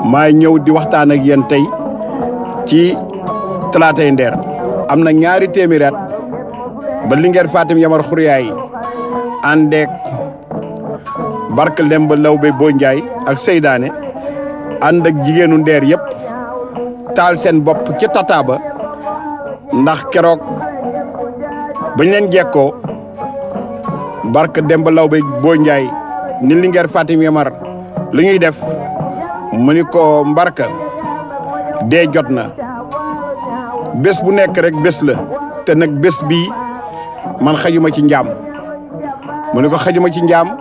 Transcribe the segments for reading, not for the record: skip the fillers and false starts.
maay ñëw di waxtaan ak yéen tey ci Talaatay Nder am na ñaari téeméeri at ba Linguère Fatim Yamar Khouriaye àndeek Barke Lemba Lawbe Bo Ndiaye ak Seydaane ànd ak jigéenu Nder yëpp taal seen bopp ci Tataaba ndax keroog bañ leen jekkoo Barke Demba Lawbe Bo Ndiaye ni Linguère Fatim Yamar lu ñuy def mu ni ko Mbarka dee jot na bés bu nekk rek bés la te nag bés bii man xajuma ci njaam mu ni ko xajuma ci njaam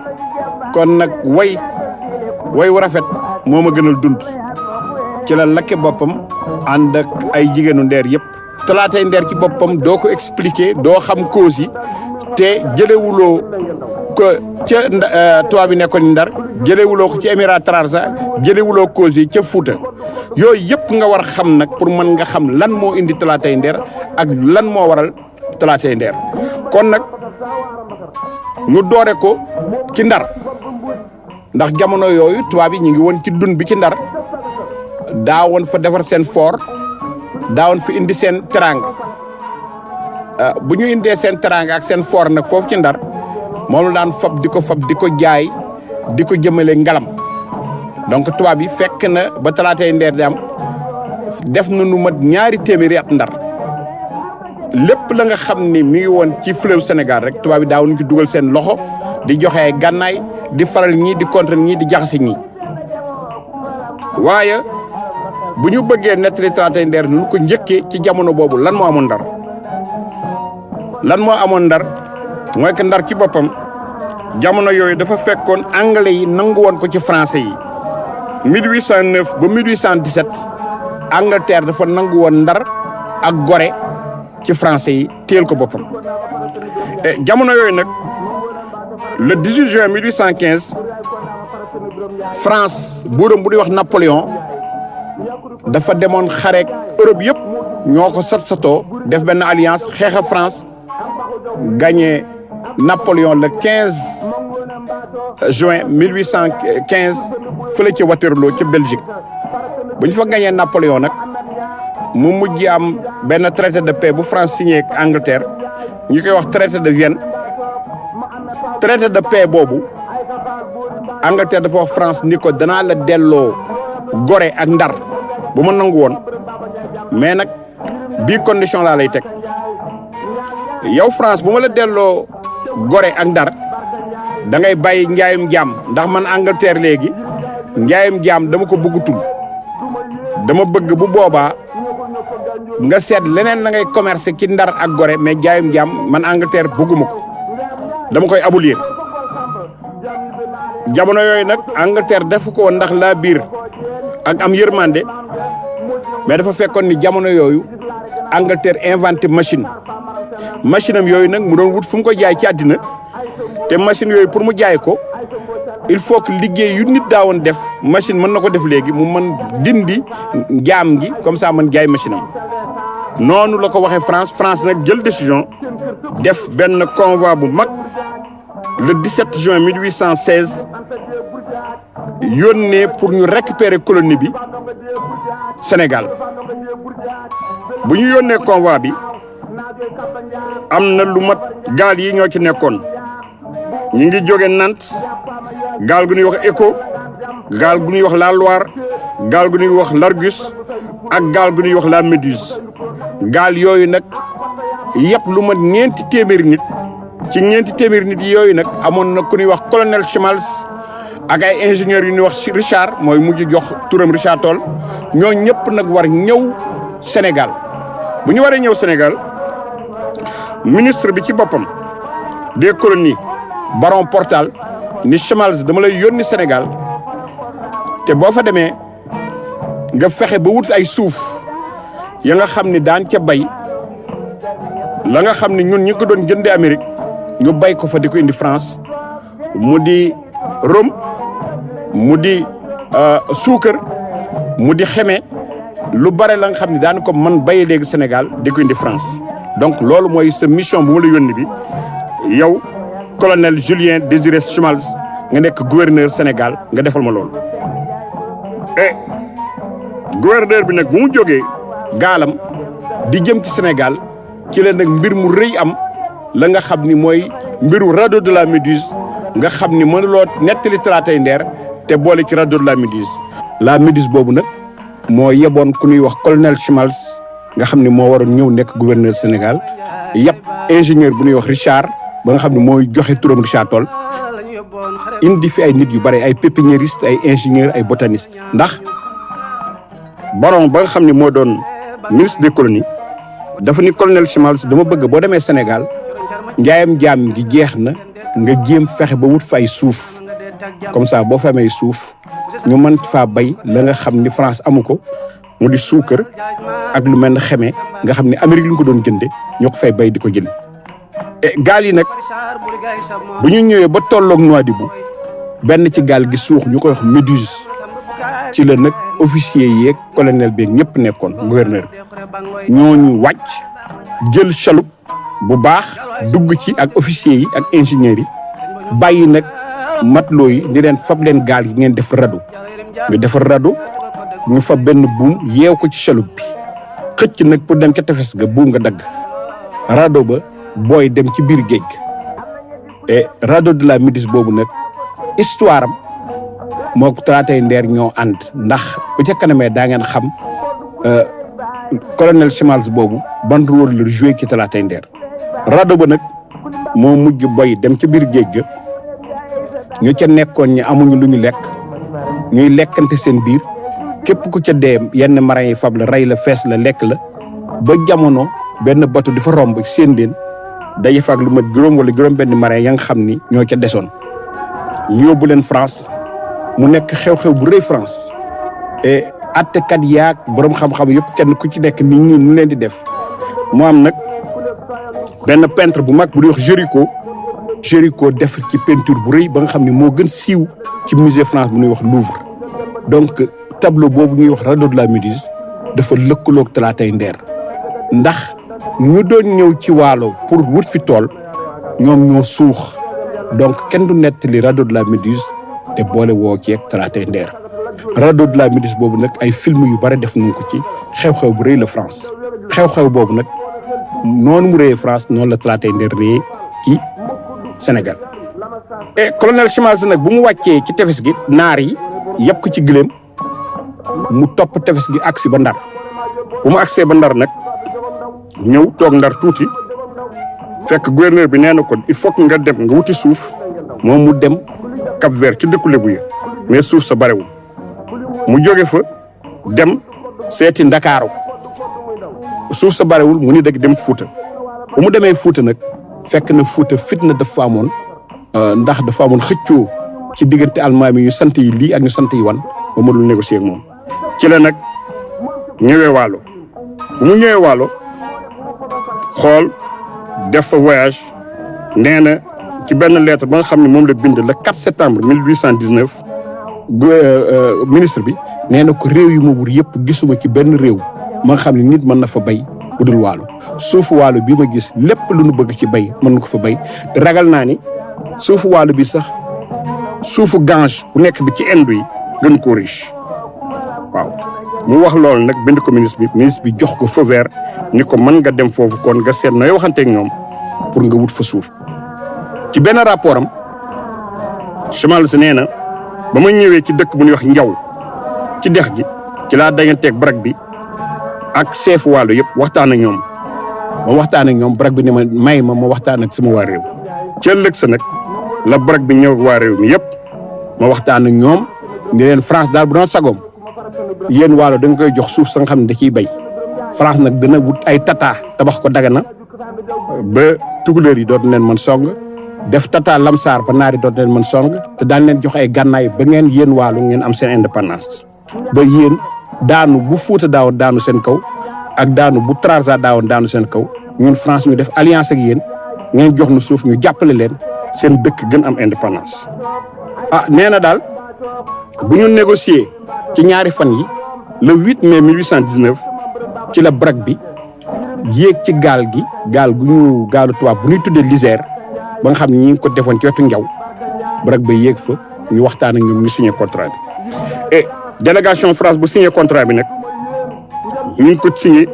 kon nag way wu rafet moo ma gënal dund ci la lakke boppam ànd ak ay jigéenu Nder yëpp. Talaatay Nder ci boppam doo ko expliquer doo xam cause yi te jëlewuloo ko ca tubaab bi nekkoon Ndar jëlewuloo ko ci Émirats Trarza jëlewuloo cause yi ca Fuuta yooyu yëpp nga war xam nag pour mën nga xam lan moo indi Talaatay Nder ak lan moo waral Talaatay Nder kon nag ñu doore ko ci Ndar ndax jamono yooyu tubaab yi ñu ngi woon ci dun bi ci Ndar daawoon fa defar seen fort daawoon fi indi seen teranga bu ñu indee seen teranga ak seen fort nag foofu ci Ndar moom la daan fab di ko jaay di ko jëmale ngalam donc tubaab yi fekk na ba Talaatay Nder di am def na nu mat ñaari téeméeri at Ndar lépp la nga xam ni mi ngi woon ci fleuve Sénégal rek tubaab yi daawuñu ci dugal seen loxo di joxe ay gànnaay di faral ñii di contre ñii di jaxase ñii waaye bu ñu bëggee nettali Talaatay Nder nu ko njëkkee ci jamono boobu lan moo amoon Ndar lan moo amoon Ndar mooy que Ndar ci boppam jamono yooyu dafa fekkoon anglais yi nangu woon ko ci français yi 1809 ba 1817 Angleterre dafa nangu woon Ndar ak Gorée ci français yi téel ko boppam jamono yooyu nag le 18 juin 1815 France buuram bu ñuy wax Napoléon dafa demoon xareek Europe yëpp ñoo ko satoo def benn alliance xeex a France gagné Napoléon le 15 juin 1815 fële ci Waterloo ci Belgique bu ñu fa gagné Napoléon nag mu mujj am benn traité de paix bu France signé ak Angleterre ñu koy wax traité de Vienne traité de paix boobu Angleterre dafa wax France ni ko danaa la delloo Gorée ak Ndar bu ma nangu woon mais nag bii condition laa lay teg yow France bu ma la delloo Gorée ak Ndar da ngay bàyyi njaayum jaam ndax man Angleterre léegi njaayum jaam dama ko bëggatul dama bëgg bu boobaa nga seet leneen la ngay commerce ci Ndar ak Gorée mais njaayum jaam man Angleterre bëgguma ko dama koy abolir jamono yooyu nag Angleterre def ko ndax laa biir ak am yërmande mais dafa fekkoon ni jamono yooyu Angleterre inventé machine am yooyu nag mu doon wut fu mu ko jaay ci àddina te machine yooyu pour mu jaay ko il faut que liggéey yu nit daawoon def machine mën na ko def léegi mu mën dindi jaam gi comme ça mën jaay machine am noonu la ko waxee France nag jël décision def benn convoi bu mag le 17 juin 1816 yónnee pour ñu récupérer colonie bi Sénégal bu ñu yónnee convoi bi am na lu mat gaal yi ñoo ci nekkoon ñi ngi jóge Nantes gaal gu ñuy wax Écho gaal gu ñuy wax la Loire gaal gu ñuy wax l'Argus ak gaal gu ñuy wax la Méduse gaal yooyu nag yëpp lu mat ñeenti téeméeri nit ci ñeenti téeméeri nit yooyu nag amoon na ku ñuy wax colonel Schmalz ak ay ingénieurs yu ñuy wax Richard mooy mujj jox turam Richard Toll ñoo ñëpp nag war ñëw Sénégal bu ñu waree ñëw Sénégal ministre bi ci boppam des colonies baron Portal ni Schmalz dama lay yónni Sénégal te boo fa demee nga fexe ba wut ay suuf ya nga xam ni daan ca bay la nga xam ni ñun ñi ko doon jëndee Amérique ñu bay ko fa di ko indi France mu di Rome mu di suukar mu di xeme lu bare la nga xam ni daan ko man bay léegi Sénégal di ko indi France donc loolu mooy sa mission bu ma la yónni bi yow colonel Julien Désiré Schmalz nga nekk gouverneur Sénégal nga defal ma loolu. gouverneur bi nag bu mu jógee gaalam di jëm ci Sénégal ci la nag mbir mu rëy am la nga xam ni mooy mbiru radeau de la Méduse nga xam ni mënuloo nettali Talatay Nder te boole ci radeau de la Méduse. la Méduse boobu nag moo yeboon ku ñuy wax colonel Chimals nga xam ni moo waroon ñëw nekk gouverneur Sénégal yëpp ingénieur bu ñuy wax Richard ba nga xam ne mooy joxe turam Richard Toll indi fi ay nit yu bare ay pépiniériste ay ingénieur ay botaniste ndax baron ba nga xam ne moo doon ministre des colonies dafa ni colonel Chimals dama bëgg boo demee Sénégal njaayam jaam gi jeex na nga jéem fexe ba wut fa ay suuf comme ça boo fa amee suuf ñu mën faa bay la nga xam ni France amu ko mu di suukar ak lu mel ne xeme nga xam ne Amérique lu ko doon jënde ñoo ko fay bay di ko jënd gaal yi nag bu ñu ñëwee ba tolloog Nouadhibou benn ci gaal gi suux ñu koy wax Méduse ci la nag officier yeeg colonel beeg ñëpp nekkoon gouverneur bi ñooñu wàcc jël chaloupe bu baax dugg ci ak officier yi ak ingénieurs yi bàyyi nag matelot yi di leen fab leen gaal gi ngeen def radeau ñu defar radeau ñu fab benn buum yeew ko ci chaloupe bi xëcc nag pour dem ca tefes ga buum nga dagg radeau ba booy dem ci biir géej et radeau de la Méduse boobu nag histoire am moo ko Talatay Nder ñoo ànd ndax bu ca kanamee daa ngeen xam colonel Chimals boobu ban rôle la joué ci Talatay Nder radeau ba nag moo mujj boy dem ca biir géej ga ñu ca nekkoon ñi amuñu lu ñu lekk ñuy lekkante seen biir képp ku ca dee yenn marin yi fab la rey la fees la lekk la ba jamono benn bateau di fa romb seen leen day fa ak lu mat juróom wala juróom benn marin ya nga xam ni ñoo ca desoon ñu yóbbu leen France mu nekk xew-xew bu rëy France et attekat yaag borom xam-xam yëpp kenn ku ci nekk nit ñi ñu leen di def mu am nag benn peintre bu mag bu ñuy wax Géricault def ci peinture bu rëy ba nga xam ne moo gën siiw ci musée France bu ñuy wax Louvre donc tableau boobu ñuy wax radeau de la Méduse dafa lëkkaloog Talatay Nder ndax ñu doon ñëw ci waalo pour wut fi tool ñoom ñoo suux donc kenn du nettali radeau de la Méduse te boole woo ci ak Talatay Nder radeau de la Méduse boobu nag ay film yu bare def nañ ko ci xew-xew bu rëy la France xew-xew boobu nag noonu mu rëyee France noonu la Talatay Nder rëyee ci Sénégal et colonel Chimals nag bu mu wàccee ci tefes gi naar yi yëpp ko ci gëléem mu topp tefes gi agsi ba Ndar bu mu agsee ba Ndar nag ñëw toog Ndar tuuti fekk gouverneur bi nee na ko il faut que nga dem nga wuti suuf moom mu dem Cap Vert ci dëkku Lebu yi mais suuf sa barewul mu jóge fa dem seeti Ndakaaru suuf sa barewul mu ni dëgg dem Fuuta bu mu demee Fuuta nag fekk na Fuuta fitna dafa amoon ndax dafa amoon xëccoo ci diggante almaami yu sant yi lii ak ñu sant yi wan ba mënul négocier ak moom ci la nag ñëwee Waalo bu mu ñëwee Waalo xool def fa voyage nee na ci benn lettre ba nga xam ne moom la bind le 4 septembre 1819 ministre bi nee na ko réew yu ma wër yëpp gisuma ci benn réew ma nga xam ne nit mën na fa bay bu dul Waalo suufu Waalo bi ma gis lépp lu nu bëgg ci bay mën na ko fa bay te ragal naa ni suufu Waalo bi sax suufu Gange bu nekk bi ci Inde yi gën koo riche waaw mu wax loolu nag bind ko ministre bi jox ko feu vert ni ko mën nga dem foofu kon nga seet nooy waxanteeg ñoom pour nga wut fa suuf ci benn rapport am Chimals nee na ba ma ñëwee ci dëkk bu ñuy wax Njaw ci dex gi ci laa daganteeg barak bi ak chef Waalo yëpp waxtaan ak ñoom ba waxtaan ak ñoom barak bi ne ma may ma waxtaan ak sama waa réew ci ëllëg sa nag la barak bi ñëw ak waa réew mi yëpp ma waxtaan ak ñoom ni leen France daal bu doon sagoom yéen Waalo da nga koy jox suuf sa nga xam ne da ciy bay France nag dana wut ay tata tabax ko Dagana ba tukulóor yi dootu leen mën song def tata Lamsaar ba naari dootu leen mën song te daan leen jox ay gànnaay ba ngeen yéen Waalo ngeen am seen indépendance ba yéen daanu bu Fuuta daawoon daanu seen kaw ak daanu bu Trarza daawoon daanu seen kaw ñun France ñu def alliance ak yéen ngeen jox nu suuf ñu jàppale leen seen dëkk gën am indépendance. nee na daal bu ñu négocier ci ñaari fan yi le 8 mai 1819 ci la barak bi yéeg ci gaal gu gaalu tubaab bu ñuy tuddee l'Isère ba nga xam ne ñi ngi ko defoon ci wetu Njaw barak ba yéeg fa ñu waxtaan ak ñoom ñu signé contrat bi et délégation France bu signé contrat bi nag ñu ngi ko signé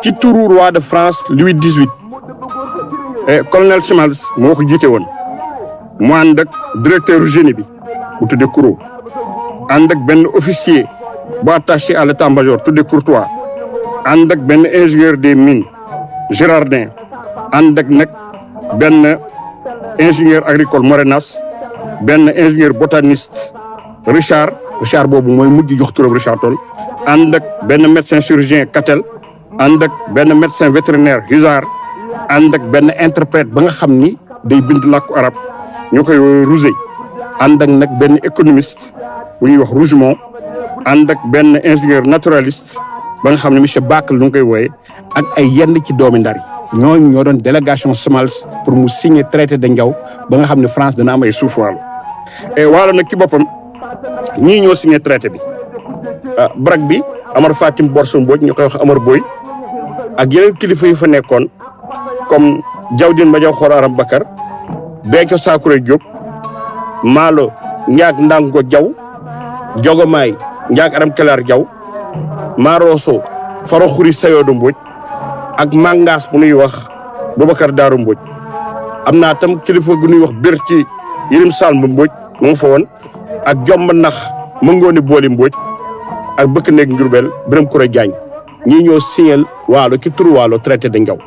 ci turu roi de France Louis XVIII et colonel Schmalz moo ko jiite woon mu ànd ak directeur génie bi bu tudde Courreau ànd ak benn officier bu attaché à l'état-major tudde Courtois ànd ak benn ingénieur des mines Girardin ànd ak nag benn ingénieur agricole Morenas benn ingénieur botaniste Richard boobu mooy mujj jox turam Richard Toll ànd ak benn médecin chirurgien Catel ànd ak benn médecin vétérinaire Hussard ànd ak benn interprète ba nga xam ni day bind làkku arab ñu koy Rousey ànd ak nag benn économiste bu ñuy wax Rougemont ànd ak benn ingénieur naturaliste ba nga xam ne monsieur Bacle lu ñu koy wooye ak ay yenn ci doomi Ndar yi ñooñu ñoo doon délégation Schmalz pour mu signer traité de Ndiaw ba nga xam ne France dana am ay suuf waalo et waalo nag ci boppam ñii ñoo signé traité bi BRAC bi Amar Fatim Borso Mbodj ñu koy wax Amar Boy ak yeneen kilifa yu fa nekkoon comme Diawdine Madiaw Xor Aram Bakar Béthio Sakouré Diop Malo Ndiak Ndango Diaw Jogomaay Ndiak Aram Kelar Diaw Maroso Faro Khoury Sayodo Mbodj ak Mangas bu ñuy wax Boubacar Darou Mbodj am naa tam kilifa gu ñuy wax Berti Yirim Salm Mbodj mu ngi fa woon ak Jomba Nax Mëngooni Booli Mbodj ak bëkk néeg Njurbel Birame Kouré Diagne ñii ñoo signal Waalo ci turu Waalo traité de Ndiaw